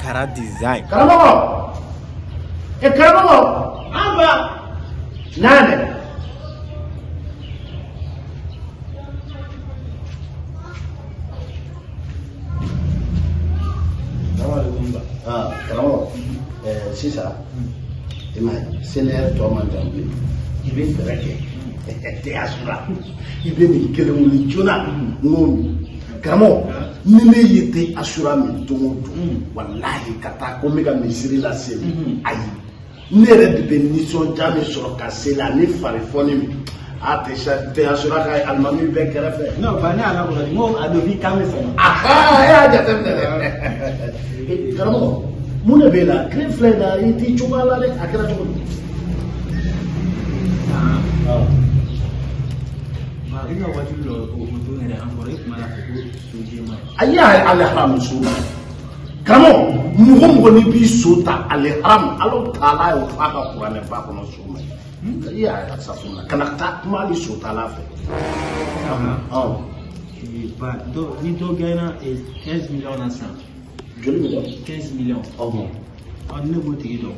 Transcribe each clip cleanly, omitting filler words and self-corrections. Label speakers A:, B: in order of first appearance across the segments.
A: Kara Design.
B: Karamɔgɔ, e karamɔgɔ, an ba naani.
C: Ah, karamɔgɔ, sisan i m'a ye, seli tɔ man jan bilen. I bɛ fɛɛrɛ kɛ te asura, i bɛ nin kelen wuli joona. N ko karamɔgɔ, ni ne ye te asura min don o don, walahi, ka taa ko n bɛ ka misiri lase, ayi, ne yɛrɛ de bɛ nisɔndiya min sɔrɔ ka seli ani farifɔni min a tɛ sa te asura ka alimami bɛɛ kɛrɛfɛ.
D: Non, ba, ne y'a lakɔlɔsi, n ko a don f'i kan bɛ sama.
C: Aha, e y'a jateminɛ dɛ. Karamɔgɔ, mun de b'e la tile filɛ in na? I t'i cogoya la dɛ, a kɛra cogo di?
D: Ba, i ka waati dɔ o don yɛrɛ, an kɔrɔ, e tun b'a fɔ ko so jɛman ye.
C: Ayi, aliharamu, so karamɔgɔ, mɔgɔ mɔgɔ n'i b'i so ta aliharamu, Ala taala y'o fɔ a ka kuranɛ ba kɔnɔ, so ma ɲi. I y'a ye safuna, kana taa kuma hali so tala fɛ.
D: Ba, dɔ ni dɔ gagné 15 millions na sisan.
C: Joli million?
D: 15 millions.
C: Ɔhɔn.
D: Ɔ, ne b'o tigi dɔn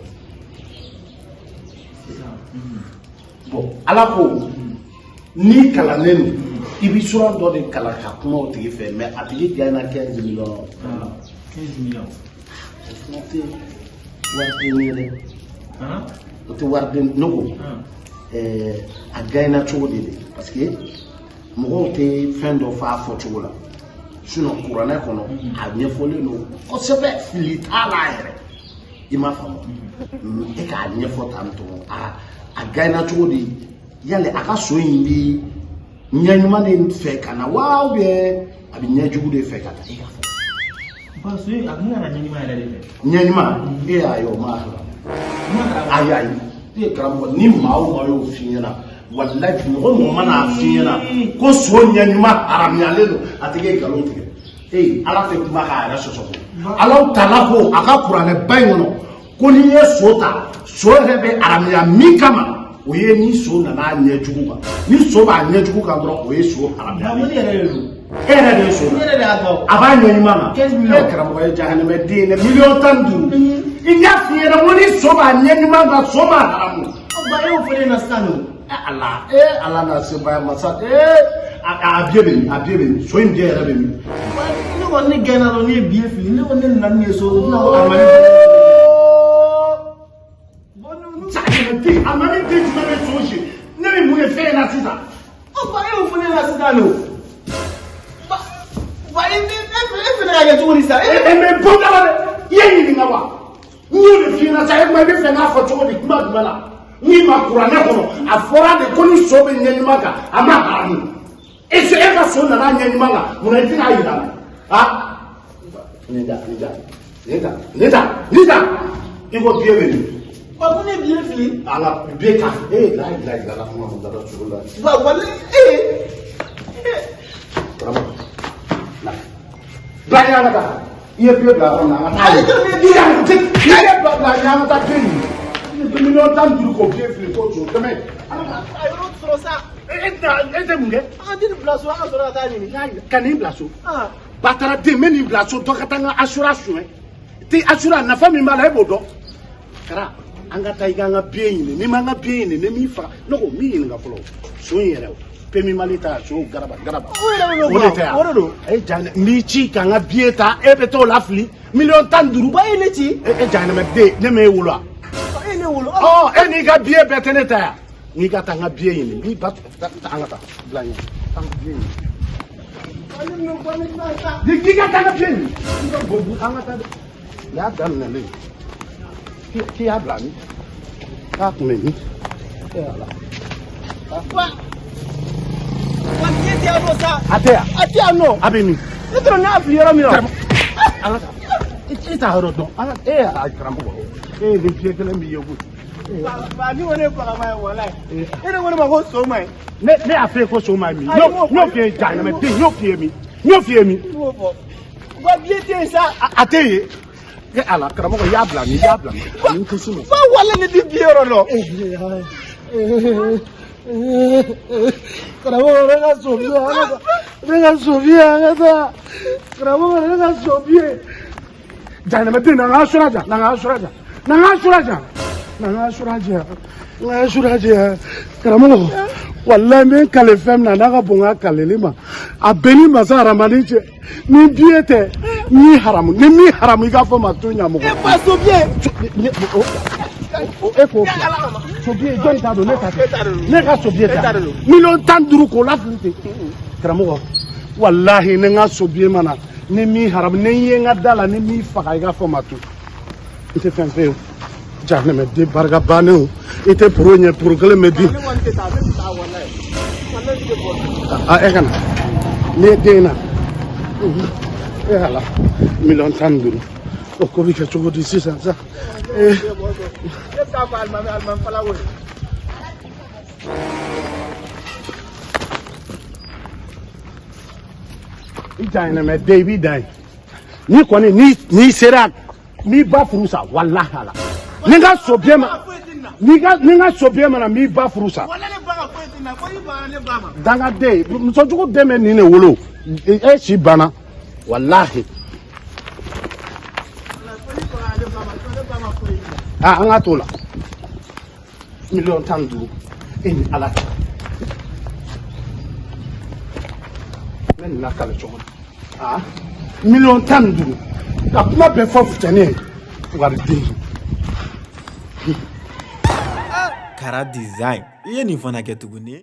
D: sisan.
C: Bon, Ala ko n'i kalannen don, i bɛ sura dɔ de kalan ka kuma o tigi fɛ, mais a tigi gagné 15 millions.
D: 15 millions.
C: O fana tɛ wariden ye dɛ. O tɛ wariden ne ko. A gagné cogo di de? Parce que mɔgɔw tɛ fɛn dɔ fɔ a fɔcogo la, sinon kuranɛ kɔnɔ a ɲɛfɔlen don kosɛbɛ, fili t'a la yɛrɛ. I m'a faamu? E k'a ɲɛfɔ tan tɔ, a gagné cogo di? Yali a ka so in bi ɲɛ ɲuman de fɛ ka na wa, ou bien a bɛ ɲɛ jugu de fɛ ka taa? E k'a fɔ.
D: Ba, so in a kun kana ɲɛ ɲuman yɛrɛ de fɛ.
C: Ɲɛ ɲuman, e y'a ye, o ma sɔrɔ. Ayi, ayi, e ye karamɔgɔ, ni maa o maa y'o f'i ɲɛna, walayi, mɔgɔ mɔgɔ mana f'i ɲɛna ko so ɲɛ ɲuman haramuyalen don, a tigi ye nkalon tigɛ. Ee, Ala tɛ kuma k'a yɛrɛ sɔsɔ ko Ala taala ko a ka kuranɛ ba in kɔnɔ ko n'i ye so ta, so yɛrɛ bɛ haramuya min kama, o ye ni so nana a ɲɛ jugu kan. Ni so b'a ɲɛ jugu kan dɔrɔn, o ye so haramuyalen.
D: Ne yɛrɛ de don.
C: E yɛrɛ de ye so.
D: Ne yɛrɛ de y'a dɔn.
C: A b'a ɲɛ ɲuman na.
D: 15 millions.
C: E karamɔgɔ ye jahanamɛ den ye dɛ, miliyɔn 15. I y'a f'i ɲɛna ko ni so b'a ɲɛ ɲuman kan, so b'a haramu.
D: Ba, e y'o fɔ ne ɲɛna sisan nɔ.
C: E Ala, e Ala n'a sebaaya masa, ee, a biye bɛ min? A biye bɛ min? So in biye yɛrɛ bɛ min?
D: Ne kɔni, ne gɛnna dɔrɔn, ne ye biye fili. Ne kɔni, ne nana n'u ye so, u bɛna ko a ma.
C: Jahanamɛ den, a ma ne den jumɛn bɛ so si? Ne bɛ mun ye fɛn in na sisan?
D: Ba, e y'o fɔ ne ɲɛna sisan nɔ. Ba, ba, e fɛnɛ ka kɛ cogo di sisan?
C: E mɛ bɔ da la dɛ, i ye ɲininka wa? N y'o de f'i ɲɛna sisan, e kuma i bɛ fɛ n k'a fɔ cogo di, kuma jumɛn la? N'i ma kuranɛ kɔnɔ, a fɔra de ko ni so bɛ ɲɛ ɲuman kan, a ma haramu. E se e ka so nana ɲɛ ɲuman kan, munna i tɛna yira n na? Ha, nin da, nin da, nin ta, nin ta, nin ta, i ko biye bɛ min?
D: Ba, ko ne ye biye fili.
C: Ala biye ta, e la ilaha illallah Muhammadu rasulullah.
D: Ba, wale ee.
C: Karamɔgɔ, na bila ɲɛ, an ka taa. I ye biye bila yɔrɔ min na, an ka taa.
D: Ayi, ne ye
C: I y'a i ye bila ɲɛ, an ka taa biye ɲini. I ye miliyɔn 15 k'o biye fili ko so kɛmɛ.
D: A yɔrɔ sɔrɔ sa.
C: E tɛna, e tɛ mun kɛ?
D: An ka den bila so, an ka sɔrɔ ka taa ɲini.
C: Ka nin bila so. Batara den, n bɛ nin bila so, dɔ ka taa n ka asura suɲɛ. Te asura nafa min b'a la, e b'o dɔn. Kara, an ka taa i ka n ka biye ɲini. N'i ma n ka biye ɲini, ne m'i faga. Ne ko n b'i ɲininka fɔlɔ. So in yɛrɛ o. Pemi Mali ta so garaba garaba.
D: O yɛrɛ de don.
C: O de tɛ yan.
D: O de don.
C: E ja, n b'i ci ka n ka biye ta, e bɛ t'o lafili. Miliyɔn 15.
D: Ba ye ne ci.
C: E jahanamɛ den, ne m'e wolo wa?
D: E ye ne wolo.
C: Ɔ, e n'i ka biye bɛɛ tɛ ne ta yan. N'i ka taa n ka biye ɲini, n b'i ba taa, an ka taa bila ɲɛ. Taa n ka biye ɲini. Ni k'i ka taa n ka biye ɲini. I ka bɔ an ka taa dɛ. Nin y'a daminɛlen ye. K'i y'a bila min? K'a kun bɛ min? E Ala.
D: Ba, ba, biye tɛ yan nɔ sa.
C: A tɛ yan.
D: A tɛ yan nɔ.
C: A bɛ min?
D: Ne t'a dɔn ne y'a fili yɔrɔ min na.
C: Ala ka e t'a yɔrɔ dɔn. Ala, e y'a karamɔgɔ. E ye nin biye kelen min ye koyi.
D: Ba, ni ko ne ye bagama ye, walayi. E de ko ne ma ko so ma ɲi.
C: Ne y'a f'e ye ko so ma ye min? N y'o f'i ye, jahanamɛ den, n y'o f'i ye min? N y'o f'i ye min?
D: I b'o fɔ. Ba, biye tɛ yen sa.
C: A tɛ yen. E Ala, karamɔgɔ, i y'a bila min? I y'a bila min? Ani kisi ma.
D: Ba, walayi, ne tɛ biye yɔrɔ dɔn.
C: Karamɔgɔ, ne ka so biye, an ka taa. Ne ka so biye, an ka taa. Karamɔgɔ, ne ka so biye. Jahanamɛden, na n ka sura jan, na n ka sura jan, na n ka sura jan, na n ka sura jan, n ka sura jan. Karamɔgɔ, walayi n bɛ n kale fɛn min na n'a ka bon n ka kaleli ma, a bɛɛ ni masa haramani cɛ, ni biye tɛ ni haramu, ni min haramu i k'a fɔ ma to ɲamɔgɔ.
D: E fa so biye.
C: E k'o so biye jɔn ta don? Ne ta tɛ, ne ka so biye ta 15 miliyɔn k'o lafili ten. Karamɔgɔ, walahi ni n ka so biye ma na, ni min haramu, ni n ye n ka da la, ni min faga i k'a fɔ ma to, n tɛ fɛn fɛ yen. Jahanamɛden barika bannen o, i tɛ poro ɲɛ, poro kelen bɛ di.
D: Ne kɔni tɛ taa, ne tɛ taa walayi. Walayi ne tɛ bɔ.
C: A e ka na n'i ye den na e ala 15 miliyɔn, o ko bɛ kɛ cogo di sisan sa?
D: Ne bɛ taa fɔ alimami, alimami fala ko ye.
C: I jahanamɛden, i b'i dan ye n'i kɔni n'i sera n'i ba furu sa, walahi ala ni n ka so biye ma, n'i ka ni n ka so biye ma na, n b'i ba furu sa.
D: Walayi ne ba ka foyi tɛ n na, ko i banna ne ba ma.
C: Dangaden, musojugu den bɛ nin de wolo, e si banna walahi.
D: Walayi ko i banna ne ba ma, ne ba ma foyi tɛ n na.
C: A an ka t'o la, 15 miliyɔn, e ni ala cɛ, n bɛ nin lakale cogo di? A 15 miliyɔn ka kuma bɛɛ fɔ cɛnin ye, fugariden.
A: Kara Design, i ye nin fana kɛ tuguni.